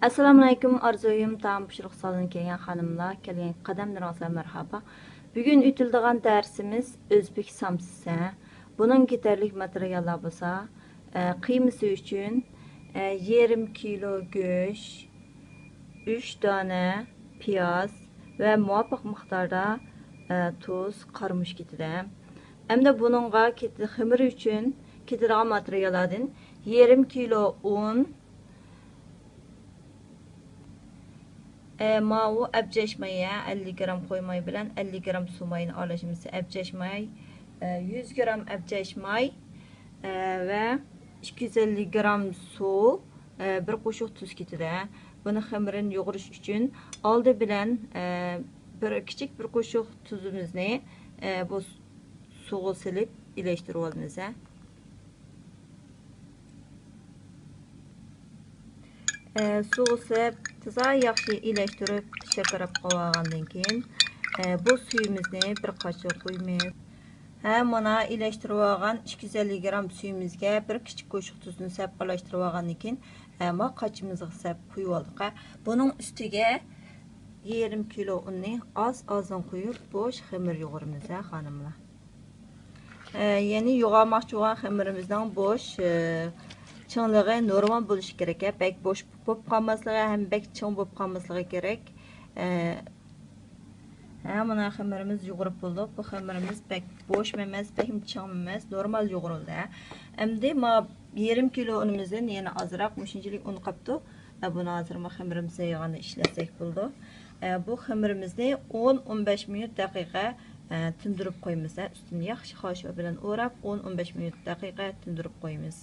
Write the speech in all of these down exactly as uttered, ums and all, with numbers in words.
ئەسسالامۇئەلەيكۇم، ئارزۇيۇم تائام پىشۇرۇق سالونىغا كەلگەن خانىملار، كەلگەن قەدەملىرىڭىزگە مەرھابا. بۈگۈن ئۆتۈلىدىغان دەرسىمىز ئۆزبېك سامسىسى. بۇنىڭ كېتەرلىك ماتېرىياللار بولسا، ئە، قىيمىسى ئۈچۈن، ئە، يېرىم كىلو گۆش، ئۈچ دانە پىياز ۋە مۇۋاپىق مىقداردا، ئە، تۇز، قارىمۇچ كېتىدۇ. ئەمدى بۇنىڭغا كېتى-، خېمىر ئۈچۈن كېتىدىغان ماتېرىياللاردىن يېرىم كىلو ئۇن، ئە، ماۋۇ ئەبجەش ماي، ئەللىك گرام قوي ماي بىلەن ئەللىك گرام سۇ ماينى ئارىلاشتۇرمىسى ئەبجەش ماي، ئە، يۈز گرام ئەبجەش ماي، ئە، ۋە ئىككى يۈز ئەللىك گرام سۇ، ئە، بىر قوشۇق تۇز كېتىدۇ. بۇنى خېمىرىنى يۇغۇرۇش ئۈچۈن ئالدى بىلەن، ئە، بىر كىچىك بىر قوشۇق تۇزىمىزنى، ئە، بۇ سۇغا سېلىپ ئىلەشتۈرۈۋالىمىز. ئە، سۇغا سېلىپ تازا ياخشى ئىلەشتۈرۈپ شەكىرەپ قويۇۋالغاندىن كېيىن، ئە، بۇ سۈيىمىزنى بىر قاچىغا قۇيىمىز. ھە، مانا ئىلەشتۈرۈۋالغان ئىككى يۈز ئەللىك گرام سۈيىمىزگە بىر كىچىك قوشۇق تۇزنى سەپ ئارىلاشتۇرۇۋالغاندىن كېيىن، ئە، ما قاچىمىزغا سەپ قۇيۇۋالدۇق. ھە، بۇنىڭ ئۈستىگە يېرىم كىلو ئۇننى ئاز-ئازدىن قۇيۇپ، بوش خېمىر يۇغۇرىمىز، ھە، خانىملار. ئە، يەنى يوغانماقچى بولغان خېمىرىمىزنىڭ بوش، ئە، چىڭلىقى نورمال بولۇشى كېرەك. بەك بوش بولۇپ قالماسلىقى ھەم بەك چىڭ بولۇپ قالماسلىقى كېرەك. ئە، ھە، مانا خېمىرىمىز يۇغۇرۇپ بولدۇق. بۇ خېمىرىمىز بەك بوشمۇ ئەمەس، بەكمۇ چىڭمۇ ئەمەس، نورمال يۇغۇرۇلدى. ئەمدى ما يېرىم كىلو ئۇنىمىزدىن يەنە ئازراق مۇشۇنچىلىك ئۇن قاپتۇ. ئە، بۇنى ھازىر ما خېمىرىمىز يايغاندا ئىشلەتسەك بولىدۇ. ئە، بۇ خېمىرىمىزنى ئون، ئون بەش مىنۇت دەقىقە، ئە، تىندۇرۇپ قويىمىز. ئە، ئۈستىنى ياخشى خاشۇ بىلەن ئوراپ، ئون، ئون بەش مىنۇت دەقىقە تىندۇرۇپ قويىمىز.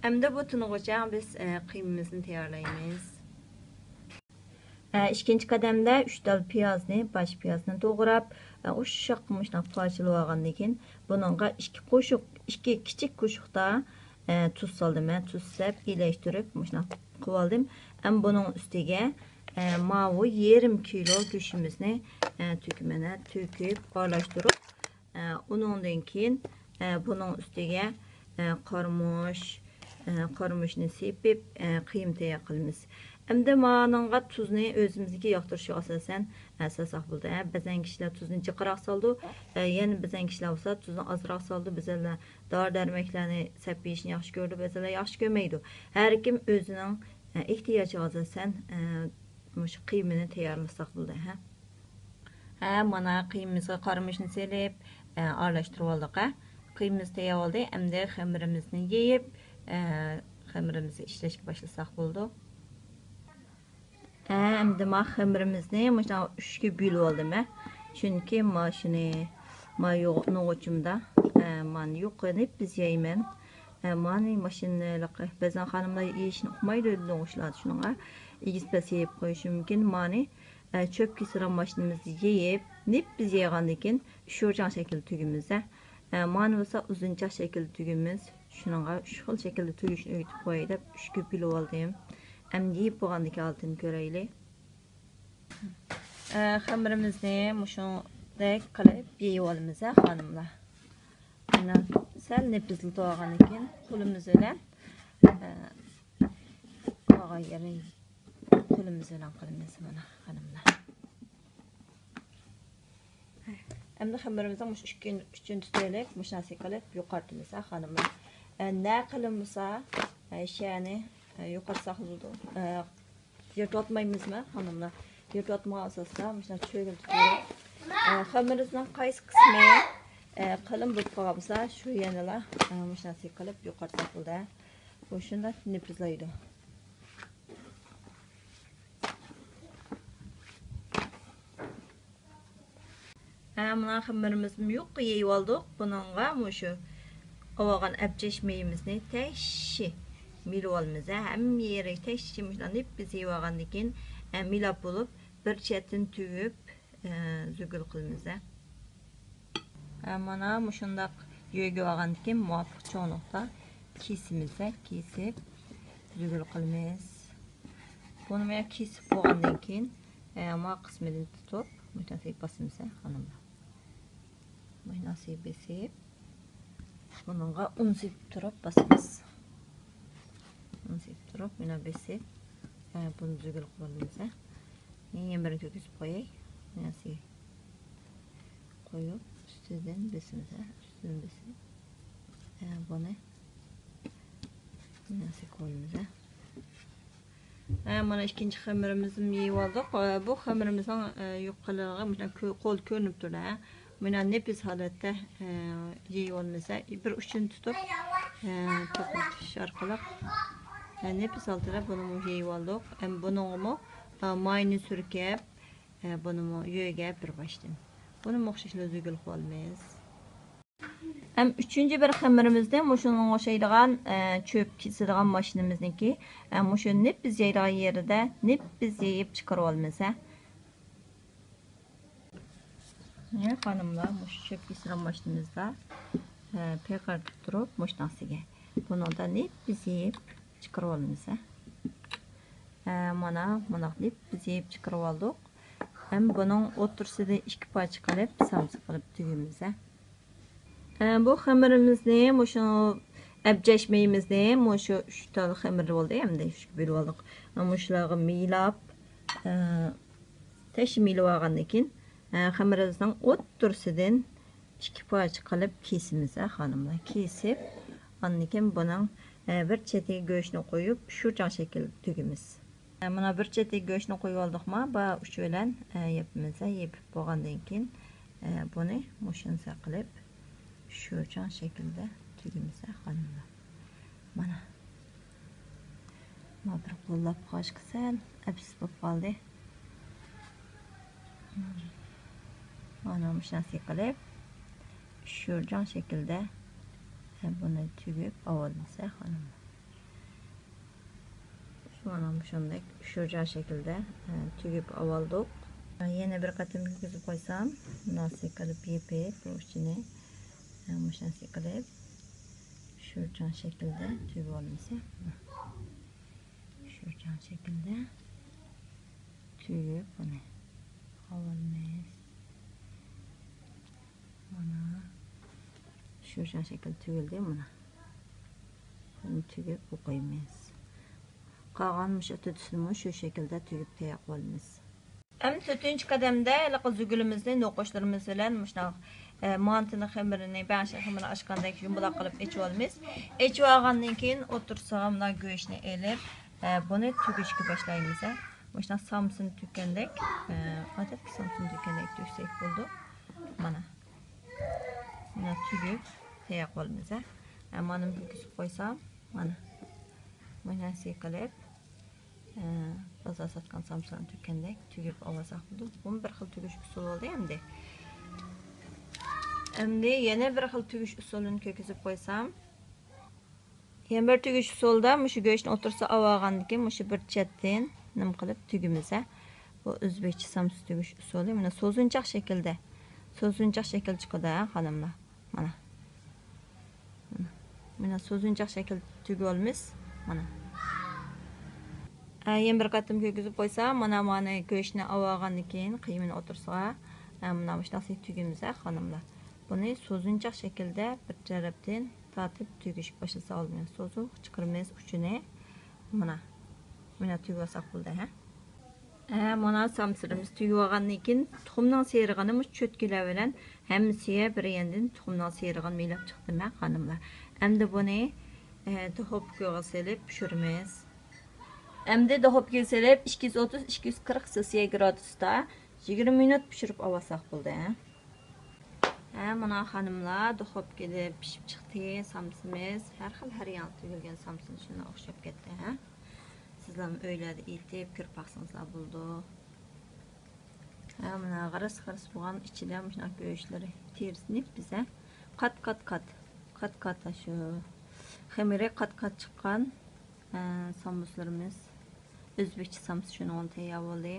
ئەمدى بۇ تىنغۇچە بىز، ئە، قىيمىمىزنى تەييارلايمىز. ئە، ئىككىنچى قەدەمدە ئۈچ تال پىيازنى، باش پىيازنى توغراپ، ئە، ئۇششاق مۇشۇنداق پارچىلىۋالغاندىن كېيىن، بۇنىڭغا ئىككى قوشۇق، ئىككى كىچىك قوشۇقتا، ئە، تۇز سالدىم. مەن تۇز سەپ، ئىلەشتۈرۈپ مۇشۇنداق قىلىۋالدىم. ئەمما بۇنىڭ ئۈستىگە، ئە، ماۋۇ يېرىم كىلو گۆشىمىزنى، ئە، تۆكىمەن. ئە، تۆكۈپ، ئارىلاشتۇرۇپ، ئە، ئۇنىڭدىن كېيىن، ئە، بۇنىڭ ئۈستىگە، ئە، قارىمۇچ، ئە، قارىمۇچنى سېپىپ، ئە، قىيما تەييار قىلىمىز. ئەمدى مانىڭغا تۇزنى ئۆزىمىزنىڭكى ياقتۇرۇشىغا ئاساسەن، ئە، سالساق بولىدۇ. ئە، بەزەن كىشىلەر تۇزنى جىقراق سالىدۇ، ئە، يەنە بەزەن كىشىلەر بولسا تۇزنى ئازراق سالىدۇ. بەزەنلەر دارى دەرمەكلەرنى سەپ يېيىشنى ياخشى كۆرىدۇ، بەزەنلەر ياخشى كۆرمەيدۇ. ھەر كىم ئۆزىنىڭ، ئە، ئېھتىياجىغا ئاساسەن، ئە، مۇشۇ قىيمىنى تەييارلىساق بولىدۇ، ھە. ھە، مانا قىيمىمىزغا قارىمۇچنى سېلىپ، ئە، ئارىلاشتۇرۇۋالدۇق، ھە. قىيمىمىز تەييار بولدى. ئەمدى خېمىرىمىزنى يېيىپ، ئە، خېمىرىمىزنى ئىشلەشكە باشلىساق بولىدۇ. ھە، ئەمدى ما خېمىرىمىزنى مۇشۇنداق ئۈچكە بۆلۈۋالدىم، ھە. چۈنكى ما شۇنى، ما يوغ-، نوغۇچۇمدا، ئە، مانى يۇقىنى بىز يەيمەن. ئە، مانى ماشىنىلىق، بەزەن خانىملار يېيىشنى ئۇقمايدۇ نوغۇچلاردا، شۇنىڭغا ئېگىز پەس يېيىپ قويۇشى مۇمكىن. مانى، ئە، چۆپ كېسىدىغان ماشىنىمىزدا يېيىپ، نېپىز يەيغاندىن كېيىن ئۈچ بۇرجاڭ شەكىلدە تۈگىمىز، ھە. ئە، مانى بولسا ئۇزۇنچاق شەكىلدە تۈگىمىز. شۇنىڭغا ئۈچ خىل شەكىلدە تۈگۈشنى ئۆگىتىپ قوياي دەپ ئۈچكە بۆلۈۋالدىم. ئەمدى يېيىپ بولغاندىكىن ھالىتىنى كۆرەيلى. ئە، خېمىرىمىزنى مۇشۇندەك قىلىپ يېيىۋالىمىز، ھە، خانىملار. مانا سەل نېپىزلىتىۋالغاندىن كېيىن قولىمىز بىلەن، ئە، قالغان يېرىنى قولىمىز بىلەن قىلىمىز، مانا، خانىملار. ئەمدى خېمىرىمىزنىڭ مۇشۇ ئۈچكۈن-، ئۈچىنى تۇتۇۋېلىپ، مۇشۇناسى قىلىپ يوقارتىمىز، ھە، خانىملار. ئە، نە قىلىنمىسا، ئە، شەنى، ئە، يوقارتساق بولىدۇ. ئە، يىرتىۋاتمايمىزمۇ، خانىملار؟ يىرتىۋاتمىغان ئاساستا مۇشۇنداق چۆگىلىتىپ بېرىپ، ئە، خېمىرىمىزنىڭ قايسى قىسمى، ئە، قېلىن بولۇپ قالغان بولسا، شۇ يەنىلا، ئە، مۇشۇناسى قىلىپ يوقارتساق بولىدۇ، ھە. بۇ شۇنداق نېپىزلايدۇ. ھە، مانا خېمىرىمىزنى يۇقى يېيىۋالدۇق. بۇنىڭغا مۇشۇ ئاۋالغان ئەبجەش مېيىمىزنى تەكشى مېلىۋالىمىز. ھە، ھەممە يېرى تەكشى مۇشۇنداق نېپىز يېيىۋالغاندىن كېيىن، ھە، مېلاپ بولۇپ، بىر چەتتىن تۈگۈپ، ھە، زۈگۈل قىلىمىز. ھە، مانا مۇشۇنداق يۆگىۋالغاندىن كېيىن مۇۋاپىق چوڭلۇقتا كېسىمىز، ھە، كېسىپ زۈگۈل قىلىمىز. بۇنى مانا كېسىپ بولغاندىن كېيىن، ئە، ما قىسمىدىن تۇتۇپ، مۇشۇنداق باسىمىز، خانىملار. مۇشۇنداق بېسىپ، بۇنىڭغا ئۇن سېپىپ تۇرۇپ باسىمىز. ئۇن سېپىپ تۇرۇپ، مانا بېسىپ، ئە، بۇنى زۈگۈل قىلىۋالىمىز، ھە. يەنە بىرنى كىرگۈزۈپ قوياي. مانا سى-، قويۇپ، ئۈستىدىن بېسىمىز، ھە. ئۈستىدىن بېسىپ، ئە، بۇنى مانا سى قىلىۋالىمىز، ھە. ھە، مانا ئىككىنچى خېمىرىمىزنى يېيىۋالدۇق. ئە، بۇ خېمىرىمىزنىڭ، ئە، يۇقىلىرىغا مۇشۇنداق كۆ-، قول كۆرۈنۈپ تۇرىدۇ، ھە. مانا نېپىز ھالەتتە، ئە، يېيىۋالمىسا، بىر ئۇچىنى تۇتۇپ، ئە، توقۇتۇش ئارقىلىق، ئە، نېپىز ھالىتىدە بۇنىمۇ يېيىۋالدۇق. ئەم، بۇنىڭغىمۇ، ئە، ماينى سۈركەپ، ئە، بۇنىمۇ يۆگەپ بىر باشتىن. بۇنىمۇ ئوخشاشلا زۈگۈل قىلىۋالىمىز. ئەم، ئۈچىنچى بىر خېمىرىمىزنى مۇشۇنىڭغا ئوخشايدىغان، ئە، چۆپ كېسىدىغان ماشىنىمىزنىڭكى، ئە، مۇشۇ نېپىز يەيدىغان يېرىدە نېپىز يېيىپ چىقىرىۋالىمىز، ھە. مانا خانىملار، مۇشۇ چۆپ كېسىدىغان ماشىنىمىزدا، ئە، پېقىرتىپ تۇرۇپ، مۇشۇنىڭ ئۈستىگە بۇنىڭدا نېپىز يېيىپ چىقىرىۋالىمىز، ھە. ئە، مانا مۇنداق نېپىز يېيىپ چىقىرىۋالدۇق. ھەم بۇنىڭ ئوتتۇرىسىدىن ئىككى پارچە قىلىپ، سامسا قىلىپ تۈگىمىز، ھە. ئە، بۇ خېمىرىمىزنى، مۇشۇ ئەبجەش مېيىمىزنى، مۇشۇ ئۈچ تال خېمىر بولدى، ئەمدى ئۈچكە بۆلۈۋالدۇق. مۇشۇلارغا مېيىلاپ، ئە، تەشنە مېيىلىۋالغاندىن كېيىن، ئە، خېمىرىمىزنىڭ ئوتتۇرىسىدىن ئىككى پارچە قىلىپ كېسىمىز، ھە، خانىملار. كېسىپ، ئاندىن كېيىن بۇنىڭ، ئە، بىر چېتىگە گۆشنى قويۇپ، شۇچاڭ شەكىلدە تۈگىمىز. ئە، مانا بىر چېتىگە گۆشنى قويۇۋالدۇقما، با ئۇچى بىلەن، ئە، يېپىمىز، ھە، يېپىپ بولغاندىن كېيىن، ئە، بۇنى مۇشۇنچە قىلىپ شۇچاڭ شەكىلدە تۈگىمىز، ھە، خانىملار. مانا. مانا بىر قوللاپ قويۇشقا سەل ئەپسىز بولۇپ قالدى. مانا مۇشۇنداق قىلىپ، شۇچاڭ شەكىلدە بۇنى تۈگۈپ ئاۋالمىسا، خانىملار. مانا مۇشۇندەك شۇچاڭ شەكىلدە، ئە، تۈگۈپ ئاۋالدۇق. يەنە بىر قېتىم كىرگۈزۈپ قويسام، مۇناسىپ قىلىپ يېپىپ، بۇ ئىچىنى، ئە، مۇشۇنداق قىلىپ شۇچاڭ شەكىلدە تۈگۈپ ئالمىسا. شۇچاڭ شەكىلدە تۈگۈپ بۇنى ئاۋالمىز. مانا. شۇچاڭ شەكىل تۈگۈلدى، مانا. بۇنى تۈگۈپ قويىمىز. قالغان مۇشۇ تۆتىسىنىمۇ شۇ شەكىلدە تۈگۈپ تەييار قىلىۋالىمىز. ئەمدى تۆتىنچى قەدەمدە ھېلىقى زۈگۈلىمىزنى نوقۇچلىرىمىز بىلەن مۇشۇنداق، ئە، مانتىنىڭ خېمىرىنى، بەڭشە خېمىرىنى ئاچقاندەك يۇمىلاق قىلىپ ئېچىۋالىمىز. ئېچىۋالغاندىن كېيىن ئوتتۇرىسىغا مۇنداق گۆشنى ئېلىپ، ئە، بۇنى تۈگۈشكە باشلايمىز، ھە. مۇشۇنداق سامسىنى تۈگكەندەك، ئە، ئادەتتىكى سامسىنى تۈگكەندەك تۈگسەك بولىدۇ. مانا. مانا تۈگۈپ تەييار قىلىمىز، ھە. ئە، مانا بۇ كېسىپ قويسام، مانا. مانا شۇنداق قىلىپ، ئە، بازار ساتقان سامسىلارنى تۈگكەندەك تۈگۈپ ئاۋالساق بولىدۇ. بۇمۇ بىر خىل تۈگۈش ئۇسۇلى بولدى ئەمدى. ئەمدى يەنە بىر خىل تۈگۈش ئۇسۇلىنى كۆرگۈزۈپ قويسام. يەنە بىر تۈگۈش ئۇسۇلىدا مۇشۇ گۆشنى ئوتتۇرىسىغا ئاۋالغاندىن كېيىن مۇشۇ بىر چەتتىن نېمە قىلىپ تۈگىمىز، ھە. بۇ ئۆزبېكچە سامسا تۈگۈش ئۇسۇلى. مانا سوزۇنچاق شەكىلدە. سوزۇنچاق شەكىل چىقىدۇ، ھە، خانىملار. مانا. مانا. مانا سوزۇنچاق شەكىل تۈگۈۋالىمىز. مانا. ھە، يەنە بىر قېتىم كىرگۈزۈپ قويسام، مانا، مانا گۆشنى ئاۋالغاندىن كېيىن قىيمىنى ئوتتۇرىسىغا، ھە، مانا مۇشۇنداق تۈگىمىز، ھە، خانىملار. بۇنى سوزۇنچاق شەكىلدە بىر تەرەپتىن تارتىپ تۈگۈشكە باشلىسا بولىدۇ. سوزۇق چىقىرىمىز ئۇچىنى. مانا. مانا تۈگۈۋالساق بولدى، ھە. ھە، مانا سامسىلىرىمىز تۈگۈۋالغاندىن كېيىن تۇخۇمنىڭ سېرىغىنى مۇشۇ چۆتكىلەر بىلەن ھەممىسىگە بىر ياندىن تۇخۇمنىڭ سېرىغىنى مېيلاپ چىقتىم، ھە، خانىملار. ئەمدى بۇنى، ئە، دۇخوپكىغا سېلىپ پىشۇرىمىز. ئەمدى دۇخوپكىغا سېلىپ ئىككى يۈز ئوتتۇز، ئىككى يۈز قىرىق سېلسىيە گرادۇستا يىگىرمە مىنۇت پىشۇرۇپ ئاۋالساق بولدى، ھە. ھە، مانا خانىملار، دۇخوپكىدا پىشىپ چىقتى سامسىمىز. ھەر خىل، ھەر ياڭ تۈگۈلگەن سامسىمىز شۇنداق ئوخشاپ كەتتى، ھە. سىزلەرمۇ ئۆيلەردە ئېتىپ كۆرۈپ باقسىڭىزلار بولىدۇ. ھە، مانا غىرىس-غىرىس بولغان ئىچىدە مۇشۇنداق گۆشلىرى، تېرىسى نېپىز، ھە. قات-قات، قات. قات-قات شۇ خېمىرى قات-قات چىققان، ھە، سامسىلىرىمىز. ئۆزبېكچە سامسا شۇنىڭ تەييار بولدى.